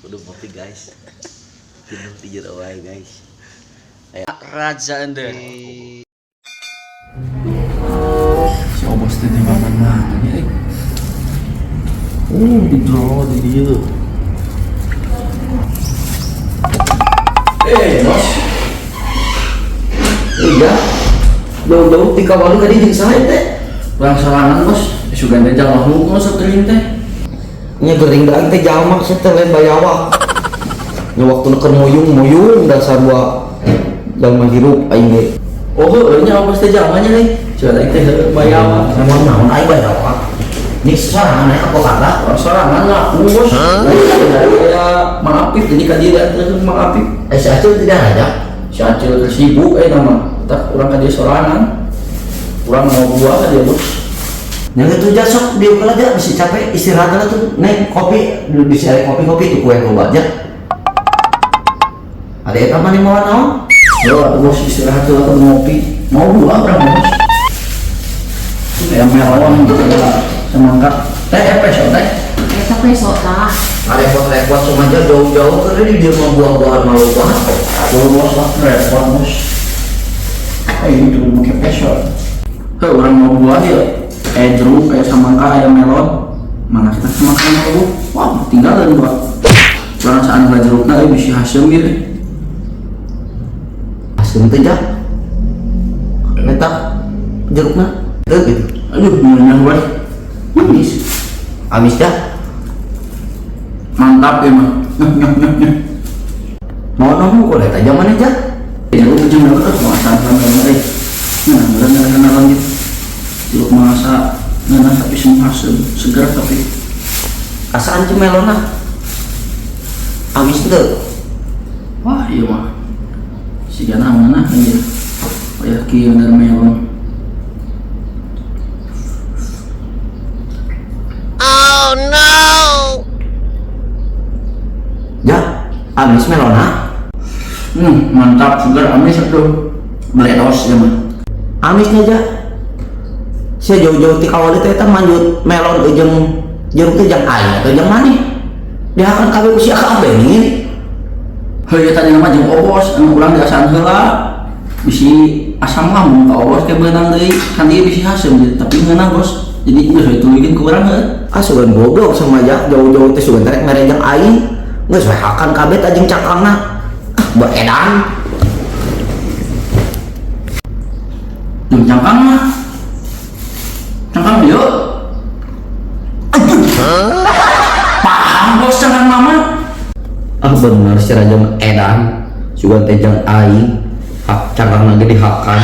Kudu ngopi guys. Jenuh di jero wae guys. Raja ende. Si Obos teh di mana-mana nya euy. Oh, di draw di dieu. Eh, bos. Iya. Jauh-jauh ti kawalu tadi jeung saha teh? Urang sorangan, bos. Sugan teh jalma hukum sok teuing teh. Nya gering da teh jalma sia teh lain bayawak. Nya waktu keur muyung-muyung dasar wa jalma hirup aing ge. Oh, heueuh nya Obos teh jalmanya euy. Sugan aing teh heueuh bayawak. Emang naon aing bayawak? Ini sorangan aya apa kagak? Urang sorangan ngaku, bos. Kayak Mang Apif jadi ka dieu diantarkeun Mang Apif. Eh, si Acil tidak ada. Si Acil sibuk eh nama. Tah urang ka dieu sorangan. Urang mau buah ka dieu, bos. Yang itu aja sok dieu aja bisa capek istirahat lah tuh naik kopi bisa ada kopi-kopi tuh kue loba aja. Ada eta mana mau naon? Yo, atuh bos istirahat tuh aku ngopi. Mau buah urang bos. Kayak melon gitu kayak semangka. Teh peso teh. Eta peso tah. Repot-repot cuma aja jauh-jauh karena di dia mau buah-buahan malu banget. Tuh bos lah repot bos. Eh ini tuh pakai peso. Heh orang mau buah ya. Eh jeruk kayak semangka kayak melon. Mana kita semangka mau bu? Wah tinggalan buah. Orang saan lah jerukna eh bisa hasil gitu. Asem teh jah. Eta jerukna teu gitu. Aduh nyonya gue. Amis. Amis dah. Mantap ya mah. Nyeh nyeh nyeh nyeh. Mau naon kok eta zaman aja. Jeruk jeung melon terus mau asam melon eh. Nah, melon melon gitu. Jeruk masa ngeunah tapi semua hasil segar tapi Asaan ceu melonna. Amis teu. Wah, iya mah. Sigana mana anjir. Oh ya kieu bener melon. Ja, amis melonna. Mantap segar amis atuh. Meledos ya mah. Amisnya ja. Sia jauh-jauh ti kawali teh eta manjut melon jeung jeruk teh jang aing atau jang maneh. Dihakan kabeh ku sia kabeh nih. Heuh tadi nama jeung Obos anu urang diasaan heula. Bisi asam lambung ka Obos teh beunang deui kan ieu bisi haseum gitu tapi ngeunah bos. Jadi geus we tuluykeun ku urang heuh. Ah sugan goblok sama aja jauh-jauh teh sugan terek mere jang aing. Geus we hakan kabeh teh jeung cangkangna. Ah beredan. Jeung cangkang mah. Cangkang ieu. Aduh. Paham bos cangkang mama. Ah bener si raja mah edan. Sugan teh jang aing. Hak cangkangna ge dihakan.